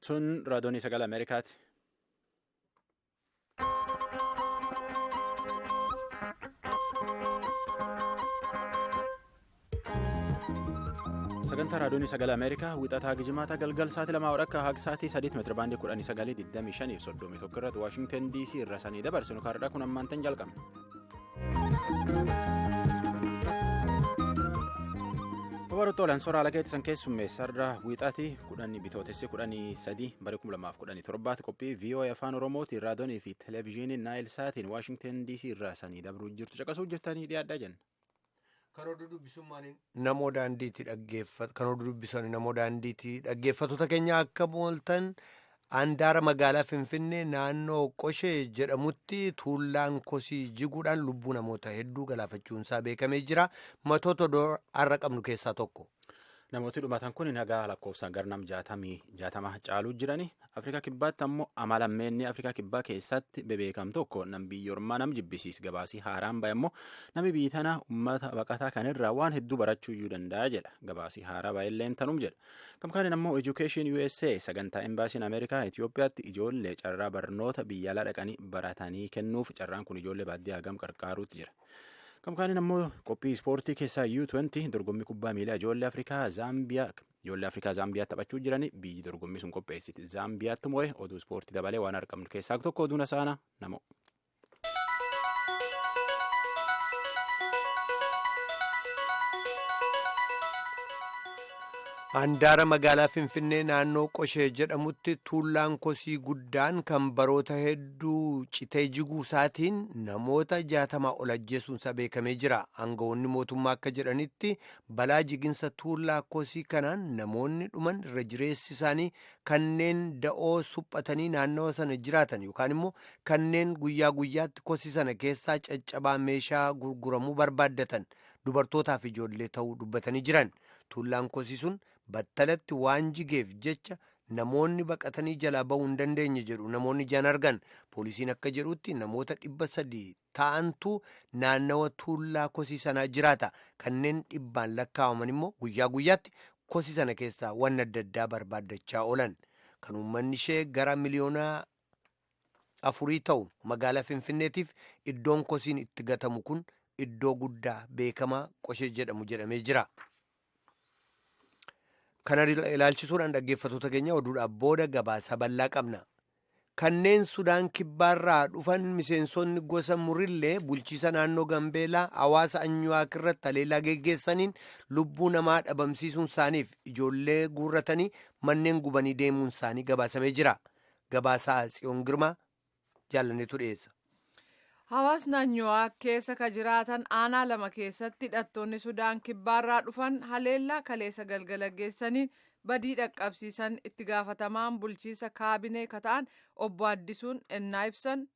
Sun raadiyoonii sagalee Ameerikaati. Sagantaa raadiyoonii sagalee Ameerikaa wixataa Gijimaata galgal sa'aatii lamaa hodha akka haga sa'aatii sadiitti meetira baandii 19, 25 fi 31 irratti Waashingtan DC irra sanii dabarsinu kaardhaa kun ammaantan jalqabna. Babarruutti Olaansoo haala keetisan keessummeessarra wixatii 10 bitootessi 13 bara 2017 qophii VOA afaan Oromootiin raadiyoonii fi televezyiinii Naayil Saatiin Waashingtan DC irraa sanii dabruu jirtu caqasuu jirtanii dhiyaadhaa jenna. Kan oduu dubbisan namoo daandiitii dhaggeeffattoota keenya akka mooltan handaara magaalaa Finfinnee naannoo Qoshee jedhamutti tuullaan kosii jiguudhaan lubbuu namoota hedduu galaafachuunsaa beekamee jira. Matoota oduu har'a qabnu keessaa tokko. Namooti dhumatan kun nagaa lakkoofsaan garnam jaatama caaluu jirani. Afrikaa Kibbaatti ammoo amala ammeenni Afrikaa Kibbaa keessatti bebeekamu tokko nam biyya ormaa nam jibbisiis gabaasii haaraan bahe ammoo nami biyyi tana uummata baqataa kanirraa waan hedduu barachuu iyyuu danda'a jedha. Gabaasii haaraa baay'illeen tanum jedha. Gamkaaniin ammoo Education USA sagantaa embaasiin Ameerikaa Itoophiyaatti ijoollee carraa barnoota biyya alaa dhaqanii baratanii kennuuf carraan kun ijoollee baadiyyaa hagam qarqaaruutti jira. Gamkaaniin ammoo qophii ispoortii keessaa U20 dorgommii kubbaa miilaa ijoollee Afrikaa Zaambiyaa ijoollee Afrikaa Zaambiyaa taphachuu jiran biyyi dorgommii sun qopheessiti. Zaambiyaatti moo'e oduu ispoortii dabalee waan argamnu keessaa tokko oduun asaana namo. Handaara magaalaa Finfinnee naannoo Qoshee jedhamutti tuullaan kosii guddaan kan baroota hedduu citee jiguu isaatiin namoota 60 ol ajjeesuunsaa beekamee jira. Aangawoonni mootummaa akka jedhanitti balaa jiginsa tuullaa kosii kanaan namoonni dhuman irra jireessi isaanii kanneen da'oo suphatanii naannawa sana jiraatan yookaan immoo kanneen guyyaa guyyaatti kosii sana keessaa caccabaa meeshaa gurguramuu barbaaddatan dubartootaaf ijoollee ta'uu dubbatanii jiran. Tuullaan kosii sun battalatti waan jigeef jecha namoonni baqatanii jalaa ba'uu hin dandeenye jedhu namoonni ijaan argan. Poolisiin akka jedhutti namoota 300 ta'antu naannawa tuullaa kosii sanaa jiraata. Kanneen dhibbaan lakkaa'aman immoo guyyaa guyyaatti kosii sana keessaa waan adda addaa barbaaddachaa oolan. Kan uummanni ishee gara miliyoona 4 ta'u magaalaa Finfinneetiif iddoon kosiin itti gatamu kun iddoo guddaa beekamaa Qoshee jedhamu jedhamee jira. Kana ilaalchisuudhaan dhaggeeffattoota keenya oduudhaaf booda gabaasa bal'aa qabna. Kanneen Sudaan kibbaarraa dhufan miseensonni gosa Murillee bulchiisa naannoo Gambeelaa hawaasa Anyuwaak irratti haleellaa geggeessaniin lubbuu namaa dhabamsiisuun isaaniif ijoollee guurratanii manneen gubanii deemuun isaanii gabaasamee jira. Gabaasaa Tsiyoon Girmaa jaalanneetu dhiyeessa. Hawaasni Anyuwaak keessa ka jiraatan aanaa lama keessatti hidhattoonni Sudaan kibbaarraa dhufan haleellaa kaleessa galgala geessaniin badii dhaqqabsiisan itti gaafatamaan bulchiisa kaabinee ka ta'an obbo Addisuun ennaa ibsan.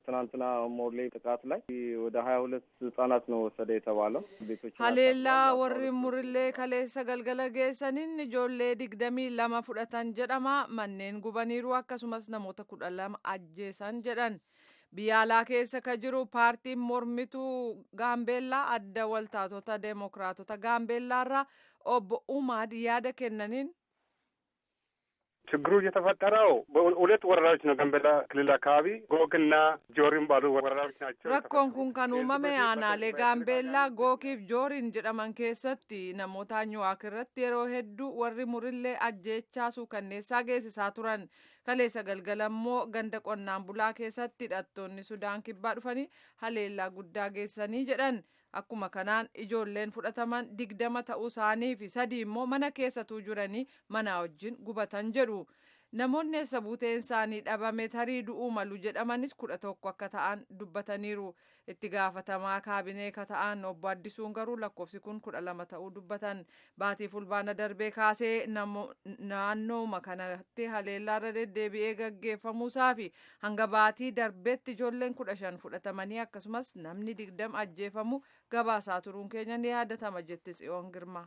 ትናንትና ሞርሌ ጥቃት ላይ ወደ 22 ህጻናት ነው ወሰደ የተባለው። ቤቶች Haleellaa warri Murillee kaleessa galgala geessaniin ijoollee 22 fudhatan jedhama. Manneen gubaniiru akkasumas namoota 12 ajjeesan jedhan. Biyya alaa keessa ka jiru paartiin mormituu Gaambeellaa adda waltaatota Deemokiraatota Gaambeellaarraa obbo Umaad yaada kennaniin. ችግሩ የተፈጠረው በሁለት ወረዳዎች ነው። ጋምቤላ ክልል አካባቢ ጎግና ጆሪም ባሉ ወረዳዎች ናቸው። Rakkoon kun kan uumame aanaalee Gaambeellaa Gookiif Jooriin jedhaman keessatti namoota Anyuwaak irratti yeroo hedduu warri Murillee ajjeechaa suukanneessaa geessisaa turan. Kaleessa galgala immoo ganda qonnaan bulaa keessatti hidhattoonni Sudaan kibbaa dhufanii haleellaa guddaa geessanii jedhan. Akkuma kanaan ijoolleen fudhataman 20 ta'uu isaanii fi sadii immoo mana keessatuu jiranii mana wajjin gubatan jedhu. Namoonni eessa buuteen isaanii dhabame tarii du'uu malu jedhamanis 11 akka ta'an dubbataniiru. Itti gaafatamaa kaabinee ka ta'an obbo Addisuun garuu lakkoofsi kun 12 ta'uu dubbatan. Baatii fulbaana darbee kaasee naannooma kanatti haleellaarra deddeebi'ee gaggeeffamuusaa fi hanga baatii darbeetti ijoolleen 15 fudhatamanii akkasumas namni 20 ajjeefamu gabaasaa turuun keenya ni yaadatama jette Tsiyoon Girmaa.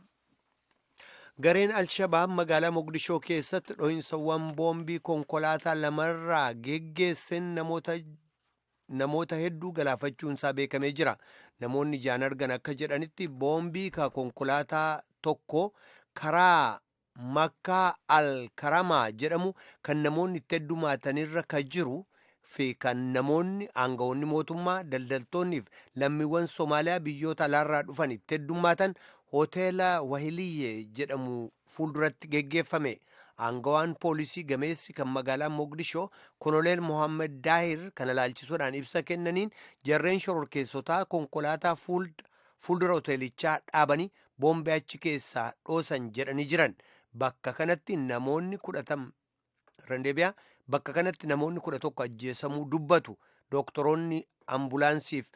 Gareen Alshabaab magaalaa Mogadishoo keessatti dhohinsawwan boombii konkolaataa lamarraa geggeesseen namoota hedduu galaafachuun isaa beekamee jira. Namoonni ijaan argan akka jedhanitti boombii ka konkolaataa tokko karaa Makkaa Al-Karamaa jedhamu kan namoonni itti heddumaatanirra ka jiru fi kan namoonni, aangawoonni mootummaa, daldaltoonnii fi lammiiwwan Somaaliyaa biyyoota alaarraa dhufan itti heddummaatan hoteela Wahiliyyee jedhamu fuulduratti geggeeffame. Aangawaan poolisii gameessi kan magaalaa Mogadishoo, Koloneel Mohammed Daahir, kana ilaalchisuudhaan ibsa kennaniin, jarreen shororkeessotaa konkolaataa fuuldura hoteelichaa dhaabanii boombii achi keessaa dhoosan jedhanii jiran. Bakka kanatti namoonni 10 randeebiyaa, bakka kanatti namoonni 11 ajjeesamuu dubbatu dooktoroonni ambulaansiif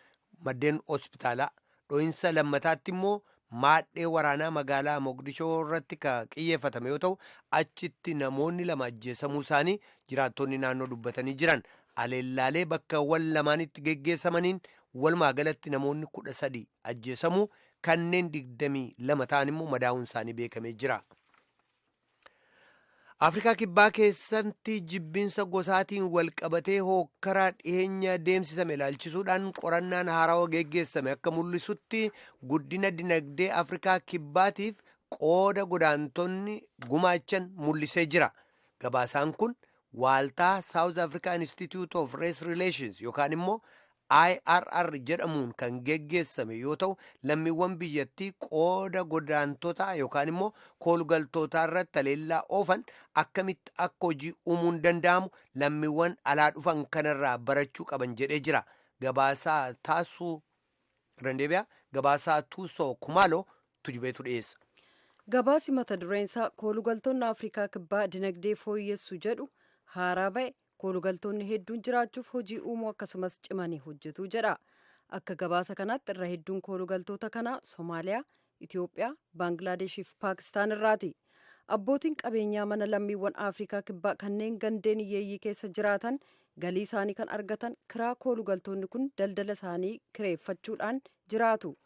maddeen hospitaalaa. Dho'insa lammataatti immoo maadhee waraanaa magaalaa Mogadishoo irratti ka qiyyeeffatame yoo ta'u, achitti namoonni 2 ajjeesamuu isaanii jiraattonni naannoo dubbatanii jiran. Aleellaalee bakkawwan lamaanitti geggeessamaniin walumaa galatti namoonni 13 ajjeesamuu, kanneen 22 ta'an immoo madaa'uun isaanii beekamee jira. Afrikaa Kibbaa keessatti jibbinsa gosaatiin walqabatee hookkaraa dhiyeenya deemsisame ilaalchisuudhaan qorannaan haarawaa geggeessame akka mul'isutti, guddina dinagdee Afrikaa Kibbaatiif qooda godaantonni gumaachan mul'isee jira. Gabaasaan kun waaltaa South Africa Institute of Race Relations yookaan immoo IRR jedhamuun kan geggeessame yoo ta'u, lammiiwwan biyyattii qooda godaantota yookaan immoo koolugaltootaa irratti haleellaa oofan akkamitti akka hojii uumuun danda'amu lammiiwwan alaa dhufan kanarraa barachuu qaban jedhee jira. Gabaasaa taasuu Randeebiyaa, gabaasaa Tuusoo Kumaaloo Tujubeetu dhiyeessa. Gabaasi mata dureensaa "Koolugaltoonni Afrikaa Kibbaa dinagdee fooyyessu" jedhu haaraa ba'e, koolugaltoonni hedduun jiraachuuf hojii uumuu akkasumas cimanii hojjetu jedha. Akka gabaasa kanaatti irra hedduun koolugaltoota kanaa Somaaliyaa, Itiyoophiyaa, Baangilaadeeshii fi Paakistaan irraati. Abbootiin qabeenyaa mana lammiiwwan Afrikaa Kibbaa kanneen gandeen hiyyeeyyii keessa jiraatan galii isaanii kan argatan kiraa koolugaltoonni kun daldala isaanii kireeffachuudhaan jiraatu.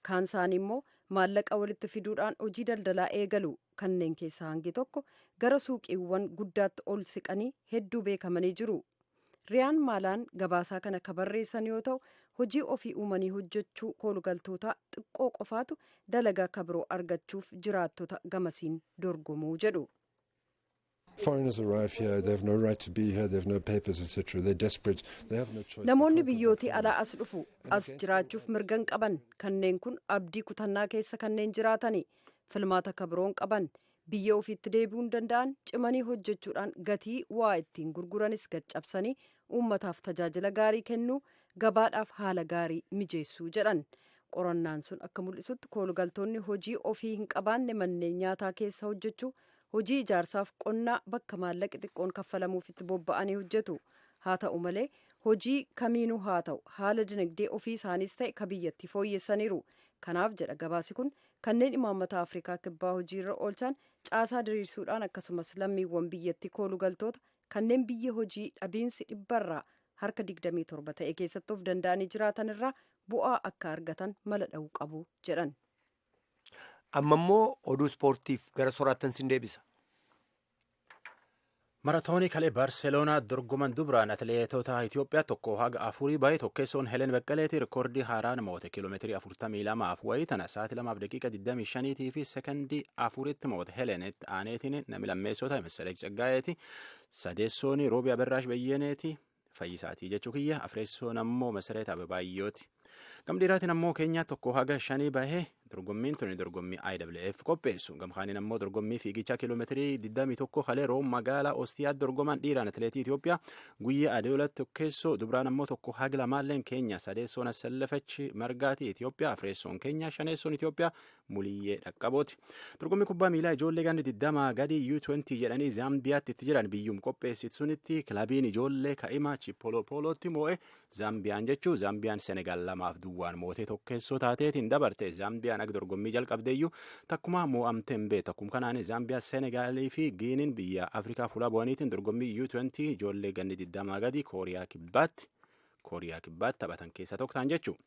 Kaan isaanii immoo maallaqa walitti fiduudhaan hojii daldalaa eegalu. Kanneen keessaa hangi tokko gara suuqiiwwan guddaatti ol siqanii hedduu beekamanii jiru. Riyaan Maalaan gabaasaa kana ka barreessan yoo ta'u, hojii ofii uumanii hojjechuu koolugaltoota xiqqoo qofaatu dalagaa ka biroo argachuuf jiraattota gamasiin dorgomuu jedhu. Foreigners arrive here, they have no right to be here, they have no papers, etc. They're desperate, they have no choice. Namoonni biyyootii alaa as dhufu as jiraachuuf mirgan qaban. Kanneen kun abdii kutannaa keessa kanneen jiraatani, filmaata ka biroon qaban. Biyya ofiitti deebi'uu hin danda'an. Cimanii hojjechuudhaan gatii waa ittiin gurguranis gad-cabsanii uummataaf tajaajila gaarii kennuu, gabaadhaaf haala gaarii mijeessuu jedhan. Qorannaan sun akka mul'isutti, koolugaltoonni hojii ofii hin qabaanne manneen nyaataa keessa hojjechuu, hojii ijaarsaaf qonnaa bakka maallaqi xiqqoon kaffalamuuf itti bobba'anii hojjetu. Haa ta'u malee, hojii kamiinuu haa ta'u, haala dinagdee ofii isaaniis ta'e ka biyyattii fooyyessaniiru. Kanaaf, jedha gabaasi kun, kanneen imaammata Afrikaa Kibbaa hojiirra oolchan caasaa diriirsuudhaan akkasumas lammiiwwan biyyattii koolugaltoota kanneen biyya hojii dhabiinsi dhibbarraa harka 27 ta'e keessatti of danda'anii jiraatan irraa bu'aa akka argatan mala dha'uu qabu jedhan. Amma immoo oduu ispoortiif gara soraattan sin deebisa. Maratoonii kalee Baarseloonaa dorgoman dubraan atileetota Itoophiyaa tokko haga afurii baay'ee. Tokkeessoon Helen Beqqeleeti. Rikoordii haaraan moote. Kiiloomeetirii 42f wayii tana sa'aatii 2 daqiiqa 25 fi sekondii 4tti moote Helenitti. Aaneetiin nami lammeessota Messelech Tsaggaayeeti. Sadeessoon Roobi Aberraash Beyyeneeti, Fayyisaatii jechuu kiyya. Afreessoon ammoo Masareet Abebaayyooti. Gam dhiiraatiin ammoo Keenyaa tokko haga shanii bahee. Dorgommiin tuni dorgommii IWF qopheessu. Gamkaaniin ammoo dorgommii fiigichaa kiiloomeetirii 21 kalee Room magaalaa Ostiyaatti dorgoman dhiiraan atileetii Itoophiyaa Guyyaa Adeeola tokkeessoo, dubraan ammoo tokko haga lamaalleen Keenya. Sadeessoon Assallafachi Margaatii Itoophiyaa, afreessoon Keenya, shaneessoon Itoophiyaa Muliyyee Dhaqqabooti. Dorgommii kubbaa miilaa ijoollee ganni 20 gadi U20 jedhanii Zaambiyaatti itti jiran biyyum qopheessitu sunitti kilabiin ijoollee ka'ima Chipolopolootti moo'e, Zaambiyaan jechuu. Zaambiyaan Senegaal 2-0n mootee tokkeessoo taateetiin dabarte. Zaambiyaan akka dorgommii jalqabdeeyyuu takkuma moo'amtee hin beektu. Akkuma kanaan Zaambiyaa, Senegaalii fi Giiniin biyya Afrikaa fuula bu'aniitiin dorgommii U20 ijoollee ganni 20 gadi Kooriyaa Kibbaatti taphatan keessaa tokko ta'an jechuudha.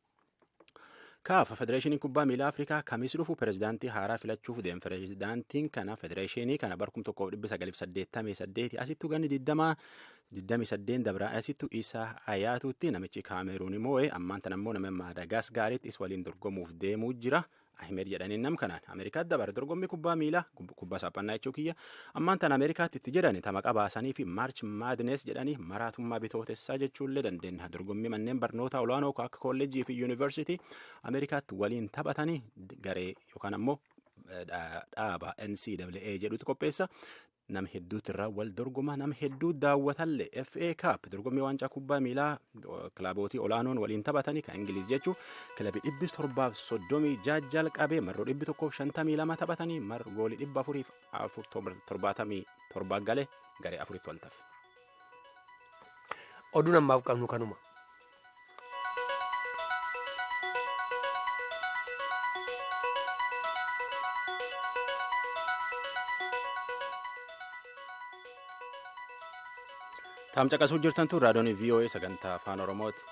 CAF, Federeeshiniin Kubbaa Miilaa Afrikaa, kamis dhufu pirezidaantii haaraa filachuuf deema. Pirezidaantiin kana federeeshinii kana barkum 1988 asittuu ganni 20 28 dabraa asittu isaa Ayaatuutti namichi Kaameruun moo'e. Ammaan tan ammoo nama Maadagaasgaaritti is waliin dorgomuuf deemuu jira. Ahmed jedhaniin nam kanaan Ameerikaatti dabare. Dorgommii kubbaa miilaa, kubbaa saaphanaa jechuu kiyya, ammaan tan Ameerikaatti itti jedhani tamaqa baasanii fi March Madness jedhanii maraatummaa bitootessaa jechuullee dandeenya. Dorgommii manneen barnoota olaanoo akka kolleejjii fi yuunivarsiitii Ameerikaatti waliin taphatanii garee yookaan ammoo dhaaba NCAA jedhutu qopheessa. Nama hedduutu irraa wal dorgoma, nama hedduu daawwatallee. FA Cup, dorgommii waancaa kubbaa miilaa kilabootii olaanoon waliin taphatanii kan Ingiliz jechuu, kilabii 736 jalqabee marroo 152 taphatanii marroo goolii 477 galee garee afuritti wal tafe. Oduun ammaaf qabnu kanuma. Taam caqasuu jirtan tun raadiyoon VOA sagantaa afaan Oromooti.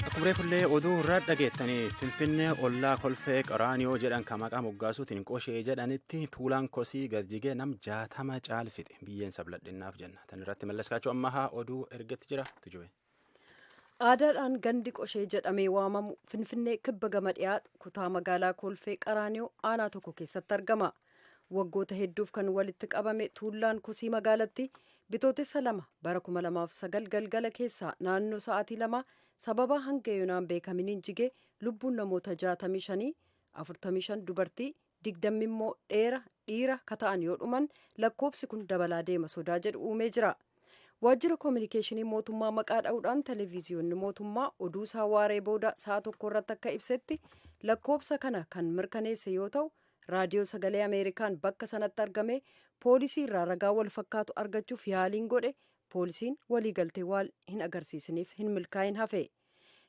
Akkuma reefullee oduu irraa dhageettanii, Finfinnee ollaa Kolfee Qoraaniyoo jedhan kan maqaa moggaasuutiin Qoshee jedhanitti tuulaan kosii gad jigee nam 60 caalfite, biyyeen sabladhinnaaf jenna. Tan irratti Mallaskaachuu Ammahaa oduu ergetti jira, tujube. Aadaadhaan gandi Qoshee jedhamee waamamu Finfinnee kibba gama dhiyaa kutaa magaalaa Kolfee Qaraaniyoo aanaa tokko keessatti argama. Waggoota hedduuf kan walitti qabame tuullaan kosii magaalatti Bitootessa 2 bara 2009 galgala keessaa naannoo sa'aatii 2 sababa hanga yoonaan beekaminiin jigee lubbuun namoota 65, 45 dubartii, 20 immoo dheera dhiira kata'an yoo dhuman, lakkoobsi kun dabalaa deema sodaa jedhu uumee jira. Waajjira koominikeeshinii mootummaa maqaa dha'uudhaan televiziyoonni mootummaa oduu isaa waaree booda sa'a 1 irratti akka ibsetti lakkoobsa kana kan mirkaneesse yoo ta'u, raadiyoo Sagalee Ameerikaan bakka sanatti argame poolisii irraa ragaa wal fakkaatu argachuuf yaaliin godhe poolisiin waliigaltee waan hin agarsiisaniif hin milkaa'in hafe.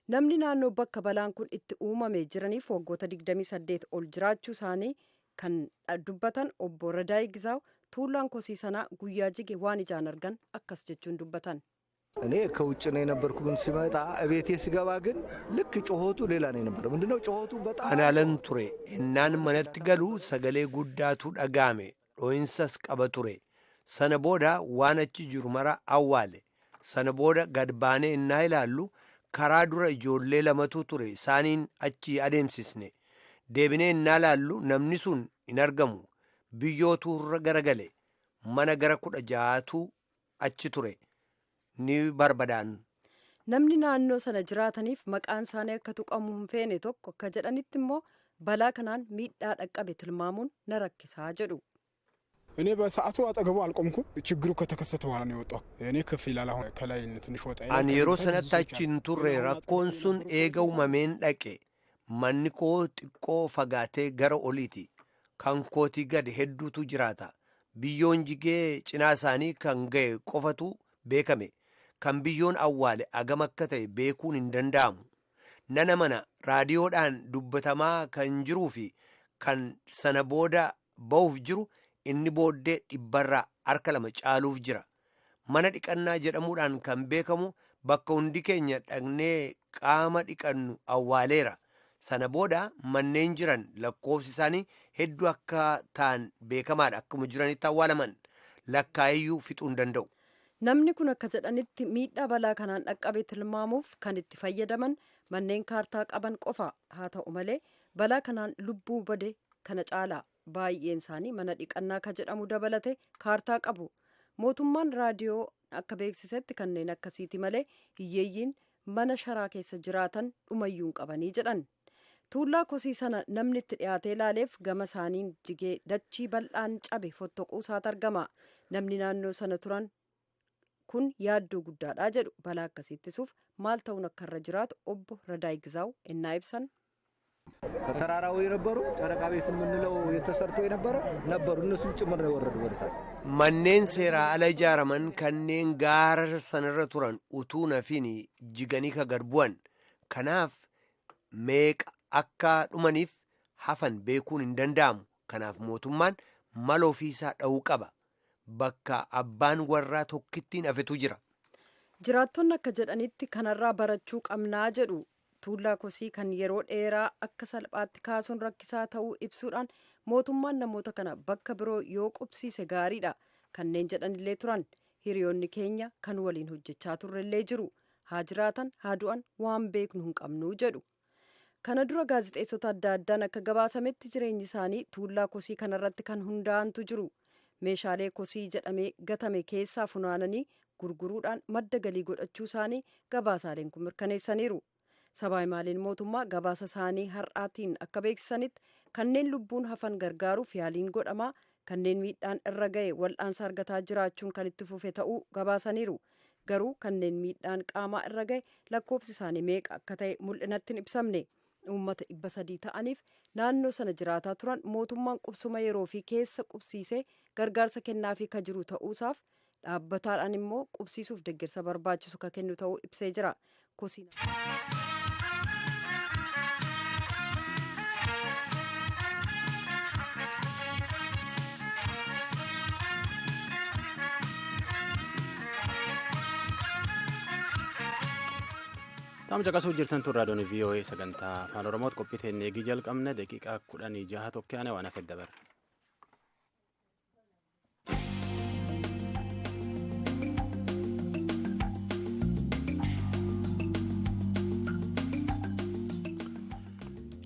Namni naannoo bakka balaan kun itti uumame jiraniif waggoota 28 ol jiraachuu isaanii kan dubbatan obbo Radaay Gizaaw tuullaan kosii sanaa guyyaa jige waan ijaan argan akkas jechuun dubbatan. እኔ ከውጭ ነው የነበርኩ፣ ግን ሲመጣ እቤቴ ስገባ ግን ልክ ጮሆቱ ሌላ ነው የነበረው። ምንድነው ጮሆቱ? በጣም Ani alan ture. Innaan manatti galu sagalee guddaatu dhaga'ame. Dhoo'insas qaba ture. Sana booda waan achi jiru mara awwaale. Sana booda gad baanee innaa ilaallu karaa dura ijoollee lamatu ture, isaaniin achi adeemsisne. Deebinee innaa ilaallu namni sun hin argamu. Biyyootu irra garagale. Mana gara 16tu achi ture. Ni barbadaan. Namni naannoo sana jiraataniif maqaan isaanii akka tuqamu hin feene tokko akka jedhanitti immoo balaa kanaan miidhaa dhaqqabe tilmaamuun na rakkisaa jedhu. እኔ በሰዓቱ አጠገቡ አልቆምኩም። ችግሩ ከተከሰተ በኋላ ነው የወጣው። እኔ ከፍ ይላል። አሁን ከላይ ትንሽ ወጣ ይላል። Ani yeroo sanatti achi hin turre. Rakkoon sun eega uumameen dhaqe. Manni koo xiqqoo fagaatee gara oliiti. Kan kootii gad hedduutu jiraata. Biyyoon jigee cinaa isaanii kan ga'e qofatu beekame. Kan biyyoon awwaale agam akka ta'e beekuun hin danda'amu. Nana mana raadiyoodhaan dubbatamaa kan jiruu fi kan sana booda ba'uuf jiru inni booddee dhibbarraa harka lama caaluuf jira. Mana dhiqannaa jedhamuudhaan kan beekamu bakka hundi keenya dhaqnee qaama dhiqannu awwaaleera. Sana booda manneen jiran lakkoofsi isaanii hedduu akka ta'an beekamaadha. Akkuma jiranitti awwaalaman, lakkaa'iyyuu fixuu hin danda'u. Namni kun akka jedhanitti miidhaa balaa kanaan dhaqqabe tilmaamuuf kan itti fayyadaman manneen kaartaa qaban qofa. Haa ta'u malee balaa kanaan lubbuu bade kana caala. Baay'een isaanii mana dhiqannaa ka jedhamu dabalate kaartaa qabu. Mootummaan raadiyoo akka beeksisetti kanneen akkasiiti malee hiyyeeyyiin mana sharaa keessa jiraatan dhumayyuu hin qabanii jedhan. Tuullaa kosii sana namni itti dhiyaatee ilaaleef gama isaaniin jigee dachii bal'aan cabe fottoquu isaatu argama. Namni naannoo sana turan kun yaaddoo guddaadha jedhu. Balaa akkasii ittisuuf maal ta'uun akka irra jiraatu obbo Radaay Gizaaw ennaa ibsan. ከተራራው የነበሩ ጨረቃ ቤት የምንለው የተሰርቶ የነበረ ነበሩ። እነሱም ጭምር ነው የወረዱ ወደታች። Manneen seeraa ala ijaaraman kanneen gaara sanarra turan utuu nafiin jiganii ka gad bu'an. Kanaaf meeqa akka dhumaniif hafan beekuun hin danda'amu. Kanaaf mootummaan mala ofiisaa dha'uu qaba. Bakka abbaan warraa tokkittiin hafetu jira. Jiraattonni akka jedhanitti kanarraa barachuu qabnaa jedhu. Tuullaa kosii kan yeroo dheeraa akka salphaatti kaasuun rakkisaa ta'uu ibsuudhaan mootummaan namoota kana bakka biroo yoo qubsiise gaariidha kanneen jedhanillee turan. Hiriyoonni keenya kan waliin hojjechaa turrellee jiru. Haa jiraatan haa du'an waan beeknu hin qabnu jedhu. Kana dura gaazexeessota adda addaan akka gabaasametti jireenyi isaanii tuullaa kosii kanarratti kan hundaa'antu jiru. Meeshaalee kosii jedhamee gatame keessaa funaananii gurguruudhaan madda galii godhachuu isaanii gabaasaaleen kun mirkaneessaniiru. Sabaahimaaliin mootummaa gabaasa isaanii har'aatiin akka beeksisanitti kanneen lubbuun hafan gargaaruuf yaaliin godhamaa, kanneen miidhaan irra ga'e wal'aansa argataa jiraachuun kan itti fufe ta'uu gabaasaniiru. Garuu kanneen miidhaan qaamaa irra ga'e lakkoofsi isaanii meeqa akka ta'e mul'inatti hin ibsamne. Uummata 300 ta'aniif naannoo sana jiraataa turan mootummaan qubsuma yeroo fi keessa qubsiisee gargaarsa kennaafii ka jiru ta'uusaaf dhaabbataadhaan immoo qubsiisuuf deeggarsa barbaachisu ka kennu ta'uu ibsee jira. Taam caqasuu jirtan tun raadiyoon VOA sagantaa afaan Oromooti. Qophii teennee eegii jalqabne daqiiqaa 16 tokko waan hafe dabarre.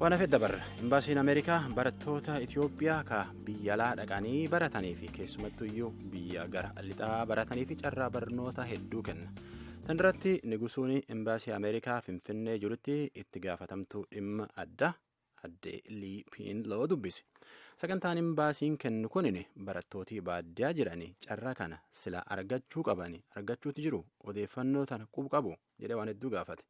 Waan hafe dabarre. Imbaasiin Ameerikaa barattoota Itoophiyaa ka biyya alaa dhaqanii baratanii fi keessumattuu iyyuu biyya gara lixaa baratanii fi carraa barnoota hedduu kenna. Tan irratti Nigusuun imbaasii Ameerikaa Finfinnee jirutti itti gaafatamtuu dhimma adda addee Liipiin loo dubbise. Sagantaan imbaasiin kennu kunin barattootii baadiyyaa jiranii carraa kana sila argachuu qabanii argachuutti jiru odeeffannoo tana qubu qabu jedhee waan hedduu gaafate.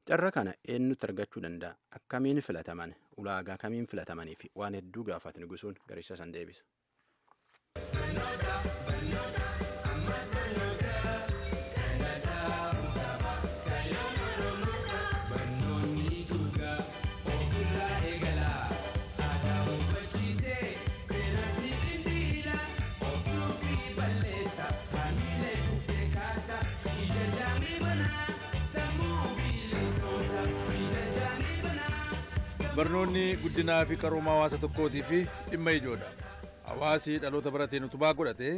Carraa kana eenyutti argachuu danda'a? Akkamiin filataman? Ulaagaa kamiin filatamanii fi waan hedduu gaafate Nigusuun garissa san deebisa. Barnoonni guddinaa fi qarooma hawaasa tokkootii fi dhimma ijoodha. Hawaasi dhaloota barateen utubaa godhate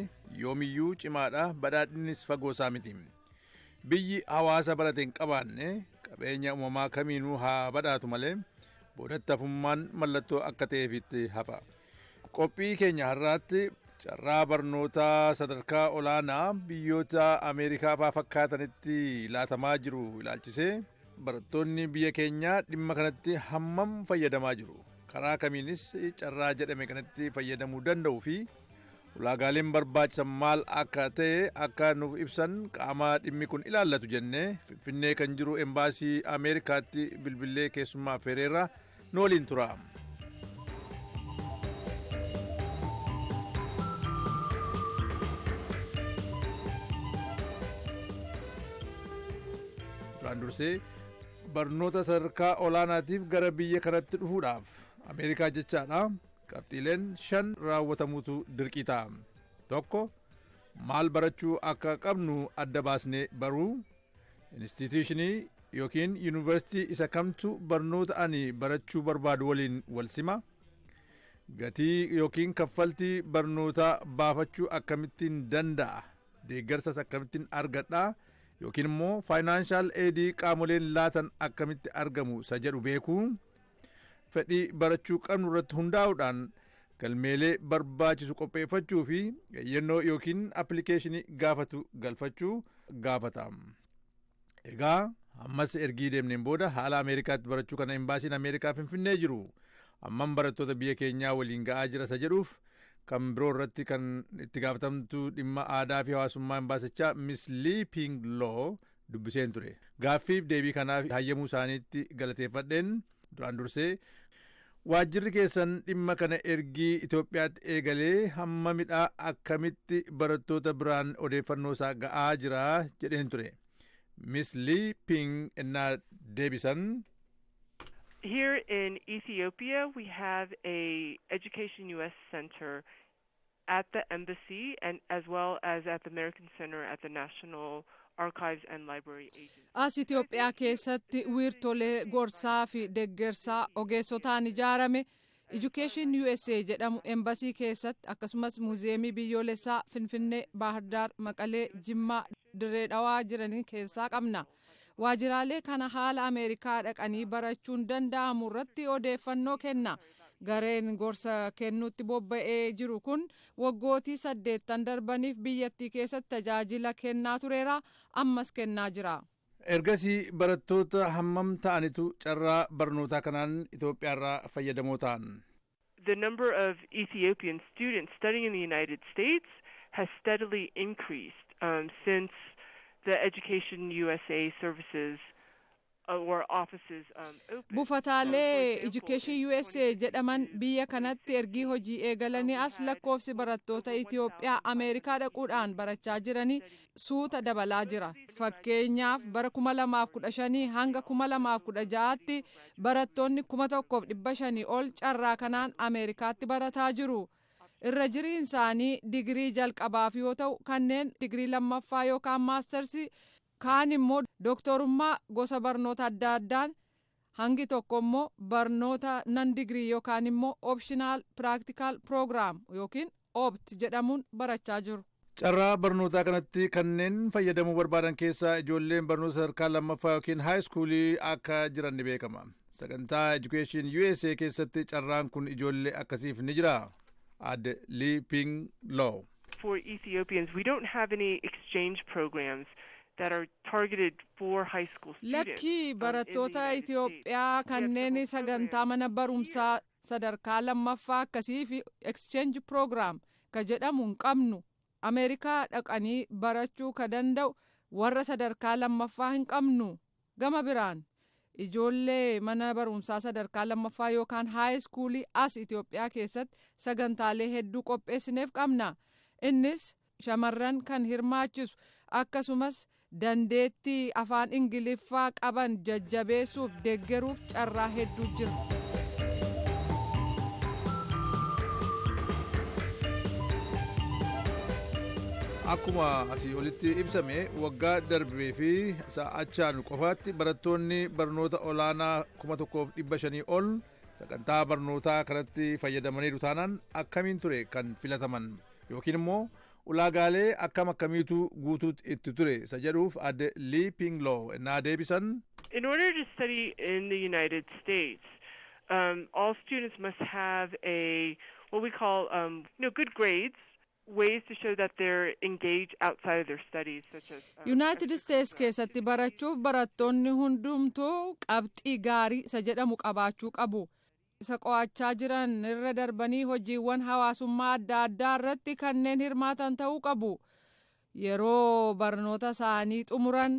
yoomiyyuu cimaadha, badhaadhinnis fagoo isaa miti. Biyyi hawaasa barateen qabaanne qabeenya uumamaa kamiinuu haa badhaatu malee boodatti hafummaan mallattoo akka ta'eefitti hafa. Qophii keenya har'aatti carraa barnootaa sadarkaa olaanaa biyyoota Ameerikaa faa fakkaatanitti laatamaa jiru ilaalchisee barattoonni biyya keenyaa dhimma kanatti hammam fayyadamaa jiru, karaa kamiinis carraa jedhame kanatti fayyadamuu danda'u fi ulaagaaleen barbaachisan maal akka ta'e akka nuuf ibsan qaama dhimmi kun ilaallatu jennee Finfinnee kan jiru embaasii Ameerikaatti bilbilee keessummaa feereerra nu waliin tura. Duraan dursee barnoota sadarkaa olaanaatiif gara biyya kanatti dhufuudhaaf Ameerikaa jechaadha qabxiileen 5 raawwatamuutu dirqii ta'a. Tokko, maal barachuu akka qabnu adda baasnee baruu, instituushinii yookiin yuunivarsiitii isa kamtu barnoota ani barachuu barbaadu waliin wal sima, gatii yookiin kaffaltii barnootaa baafachuu akkamittiin danda'a, deeggarsas akkamittiin argadha yookiin immoo faayinaanshaal eedii qaamoleen laatan akkamitti argamu isa jedhu beekuu, fedhii barachuu qabnu irratti hundaa'uudhaan galmeelee barbaachisu qopheeffachuu fi eeyyannoo yookiin appilikeeshinii gaafatu galfachuu gaafata. Egaa ammas ergii deemneen booda haala Ameerikaatti barachuu kana imbaasiin Ameerikaa Finfinnee jiru hammam barattoota biyya keenyaa waliin ga'aa jira isa jedhuuf kan biroo irratti kan itti gaafatamtu dhimma aadaa fi hawaasummaa imbaasichaa Miss Lee Ping Loo dubbiseen ture. Gaaffiif deebii kanaaf hayyamuu isaaniitti galateeffadheen duraan dursee waajjirri keessan dhimma kana ergii Itoophiyaatti eegalee hamma midhaa akkamitti barattoota biraan odeeffannoo isaa ga'aa jira jedheen ture. Miss Lee Ping innaa deebisan. Here in Ethiopia, we have a Education U.S. Center at the embassy and as well as at the American Center at the National archives and library agencies. As Itoophiyaa keessatti wiirtolee gorsaa fi deeggarsaa ogeessotaan ijaarame Education USA jedhamu embasii keessatti, akkasumas muuziyeemii biyyoolessaa Finfinnee, Baahirdaar, Maqalee, Jimmaa, Dirree Dhawaa jiranii keessaa qabna. Waajjiraalee kana haala Ameerikaa dhaqanii barachuun danda'amu irratti odeeffannoo kenna. Gareen gorsa kennuutti bobba'ee jiru kun waggootii 8 darbaniif biyyattii keessatti tajaajila kennaa tureera, ammas kennaa jira. Ergasii barattoota hammam ta'anitu carraa barnootaa kanaan Itoophiyaarraa fayyadamoo ta'an? The number of Ethiopian students studying in the United States has steadily increased since the Education USA services or offices opened. Buufataalee Education USA jedhaman biyya kanatti ergii hojii eegalanii as lakkoofsi barattoota Itoophiyaa Ameerikaa dhaquudhaan barachaa jiranii suuta dabalaa jira. Fakkeenyaaf, bara 2015 hanga 2016tti barattoonni 1500 ol carraa kanaan Ameerikaatti barataa jiru. Irra jiriin isaanii digirii jalqabaaf yoo ta'u, kanneen digirii lammaffaa yookaan maastarsii, kaan immoo dooktorummaa gosa barnoota adda addaan, hangi tokko immoo barnoota nan digirii yookaan immoo optional practical program yookiin OPT jedhamuun barachaa jiru. Carraa barnootaa kanatti kanneen fayyadamuu barbaadan keessaa ijoolleen barnoota sadarkaa lammaffaa yookiin haayiskuulii akka jiran ni beekama. Sagantaa Education USA keessatti carraan kun ijoollee akkasiif ni jira? Aadde Lee Ping Law. For Ethiopians, we don't have any exchange programs that are targeted for high school students. Lakkii, barattoota Itoophiyaa kanneen sagantaa mana barumsaa sadarkaa lammaffaa akkasii fi exchange program ka jedhamu hin qabnu. Ameerikaa dhaqanii barachuu ka danda'u warra sadarkaa lammaffaa hin qabnu. Gama biraan ijoollee mana barumsaa sadarkaa lammaffaa yookaan haayiskuulii as Itoophiyaa keessatti sagantaalee hedduu qopheessineef qabna. Innis shamarran kan hirmaachisu, akkasumas dandeettii afaan Ingiliffaa qaban jajjabeessuuf deeggaruuf carraa hedduu jira. Akkuma asii olitti ibsame, waggaa darbee fi sa'achaan qofaatti barattoonni barnoota olaanaa 1500 ol sagantaa barnootaa kanatti fayyadamaniiru taanaan, akkamiin ture kan filataman, yookiin immoo ulaagaalee akkam akkamiitu guutuutti itti ture isa jedhuuf Aadde Lee Pingloo innaa deebisan. In order to study in the United States, all students must have a what we call good grades, ways to show that they're engaged outside of their studies, such as United States keessatti barachuuf barattoonni hundumtuu qabxii gaarii isa jedhamu qabaachuu qabu. Isa qo'achaa jiran irra darbanii hojiiwwan hawaasummaa adda addaa irratti kanneen hirmaatan ta'uu qabu. Yeroo barnoota isaanii xumuran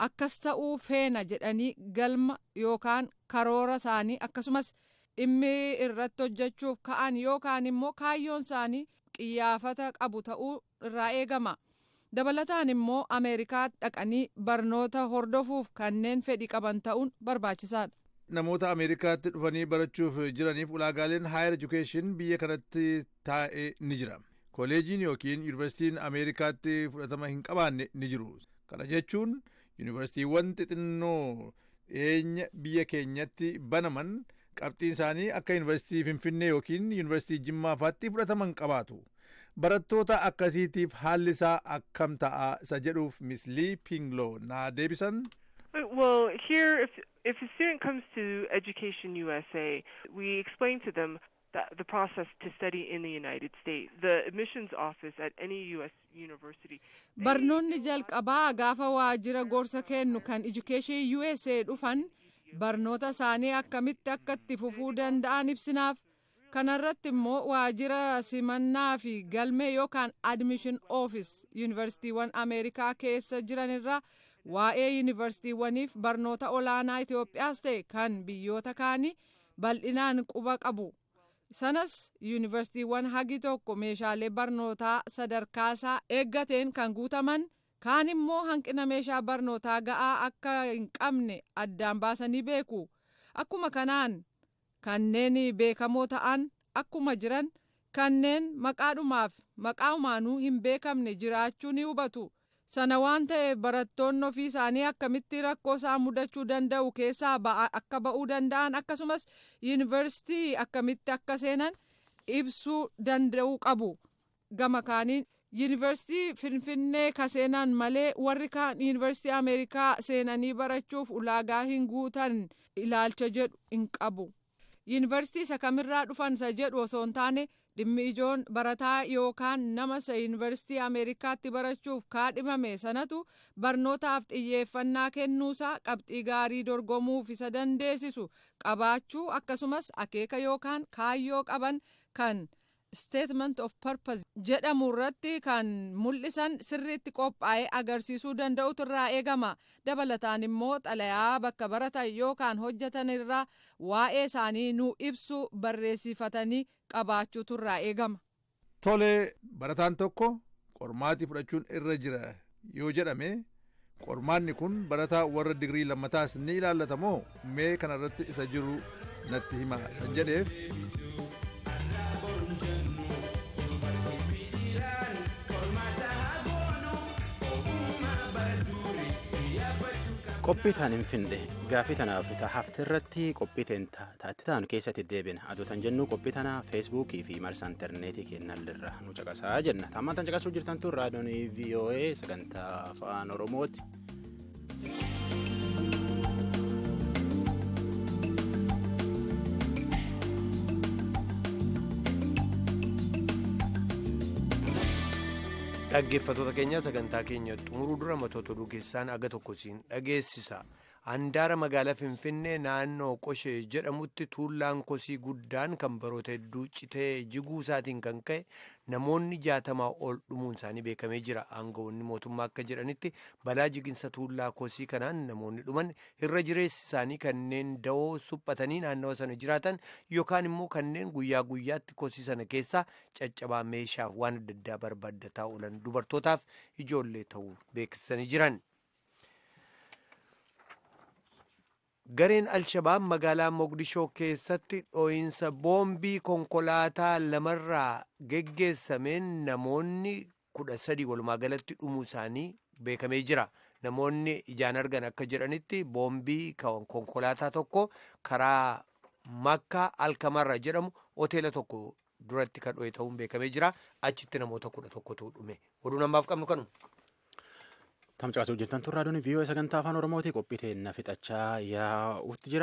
akkas ta'uu feena jedhanii galma yookaan karoora isaanii, akkasumas dhimmi irratti hojjechuuf ka'an yookaan immoo kaayyoon isaanii qiyyaafata qabu ta'uu irraa eegama. Dabalataan immoo Ameerikaa dhaqanii barnoota hordofuuf kanneen fedhii qaban ta'uun barbaachisaadha. Namoota Ameerikaatti dhufanii barachuuf jiraniif ulaagaaleen higher education biyya kanatti taa'ee ni jira. Kooleejiin yookiin yuunivarsiitiin Ameerikaatti fudhatama hin qabaanne ni jiru. Kana jechuun yuunivarsiitiiwwan xixinnoo dhiyeenya biyya keenyatti banaman qabxiin isaanii akka yuunivarsiitii Finfinnee yookiin yuunivarsiitii Jimmaa faatti fudhatama hin qabaatu. Barattoota akkasiitiif haalli isaa akkam ta'a isa jedhuuf Miss Lee Pingloo naa deebisan. Well, here, if a student comes to Education USA, we explain to them the process to study in the United States. The admissions office at any U.S. university. Barnoonni jalqabaa gaafa waajjira gorsa kennu kan Education USA dhufan barnoota isaanii akkamitti akka itti fufuu danda'an ibsinaaf. Kanarratti immoo waajjira simannaa fi galmee yookaan admission office yuunivarsiitiiwwan Ameerikaa keessa jiranirraa waa'ee yuunivarsiitiiwwaniif barnoota olaanaa Itoophiyaas ta'e kan biyyoota kaanii bal'inaan quba qabu. Sanas yuunivarsiitiiwwan hagi tokko meeshaalee barnootaa sadarkaasaa eeggateen kan guutaman, kaan immoo hanqina meeshaa barnootaa ga'aa akka hin qabne addaan baasanii beeku. Akkuma kanaan kanneen beekamoo ta'an akkuma jiran, kanneen maqaadhumaaf maqaahumaanuu hin beekamne jiraachuu ni hubatu. Sana waan ta'eef barattoonni ofii isaanii akkamitti rakkoo isaan mudachuu danda'u keessaa akka ba'uu danda'an, akkasumas yuunivarsiitii akkamitti akka seenan ibsuu danda'uu qabu. Gama kaaniin yuunivarsiitii Finfinnee ka seenan malee warri kaan yuunivarsiitii Ameerikaa seenanii barachuuf ulaagaa hin guutan ilaalcha jedhu hin qabu. Yuunivarsiitii isa kamirraa dhufan isa jedhu osoo hin taane, dhimmi ijoon barataa yookaan nama isa yuunivarsiitii Ameerikaatti barachuuf kaadhimame sanatu barnootaaf xiyyeeffannaa kennuusaa, qabxii gaarii dorgomuuf isa dandeessisu qabaachuu, akkasumas akeeka yookaan kaayyoo qaban kan statement of purpose jedhamu irratti kan mul'isan sirriitti qophaa'ee agarsiisuu danda'utu irraa eegama. Dabalataan immoo xalayaa bakka baratan yookaan hojjetan irraa waa'ee isaanii nu ibsu barreessifatanii qabaachuutu irraa eegama. Tolee, barataan tokko qormaatii fudhachuun irra jira yoo jedhame, qormaanni kun barataa warra digirii lammataas ni ilaallata moo? Mee kanarratti isa jiru natti hima san jedheef. Qophii taan hin finne. Gaafii tanaaf hafte irratti qophii taatti taanu keessatti deebina. Adoo tan jennu, qophii tana Feesbuukii fi marsaa intarneetii kennalirra nu caqasaa jenna. Tammaan tan caqasuu jirtan tun raadiyoon VOA sagantaa Afaan Oromooti. Dhaggeeffattoota keenya, sagantaa keenya xumuruu dura matoota oduu keessaan aga tokko siin dhageessisa. Handaara magaalaa Finfinnee naannoo Qoshee jedhamutti tuullaan kosii guddaan kan baroota hedduu citee jiguu isaatiin kan ka'e namoonni 60 ol dhumuun isaanii beekamee jira. Aangawoonni mootummaa akka jedhanitti, balaa jiginsa tuullaa kosii kanaan namoonni dhuman irra jireessi isaanii kanneen da'oo suphatanii naannawa sana jiraatan yookaan immoo kanneen guyyaa guyyaatti kosii sana keessaa caccabaa meeshaaf waan adda addaa barbaaddataa oolan dubartootaaf ijoollee ta'uu beeksisanii jiran. Gareen Alshabaab magaalaa Mogadishoo keessatti dhoo'insa boombii konkolaataa lamarraa geggeessameen namoonni 13 walumaa galatti dhumuu isaanii beekamee jira. Namoonni ijaan argan akka jedhanitti, boombii konkolaataa tokko karaa Makkaa Alkamarra jedhamu hoteela tokko duratti kan dho'e ta'uun beekamee jira. Achitti namoota 11tu dhume. Oduun ammaaf qabnu kanuma. Tamcaasuu jirtan tun raadiyoon VOA sagantaa Afaan Oromooti. Qophii teenna fixachaa yaa'uutti jira.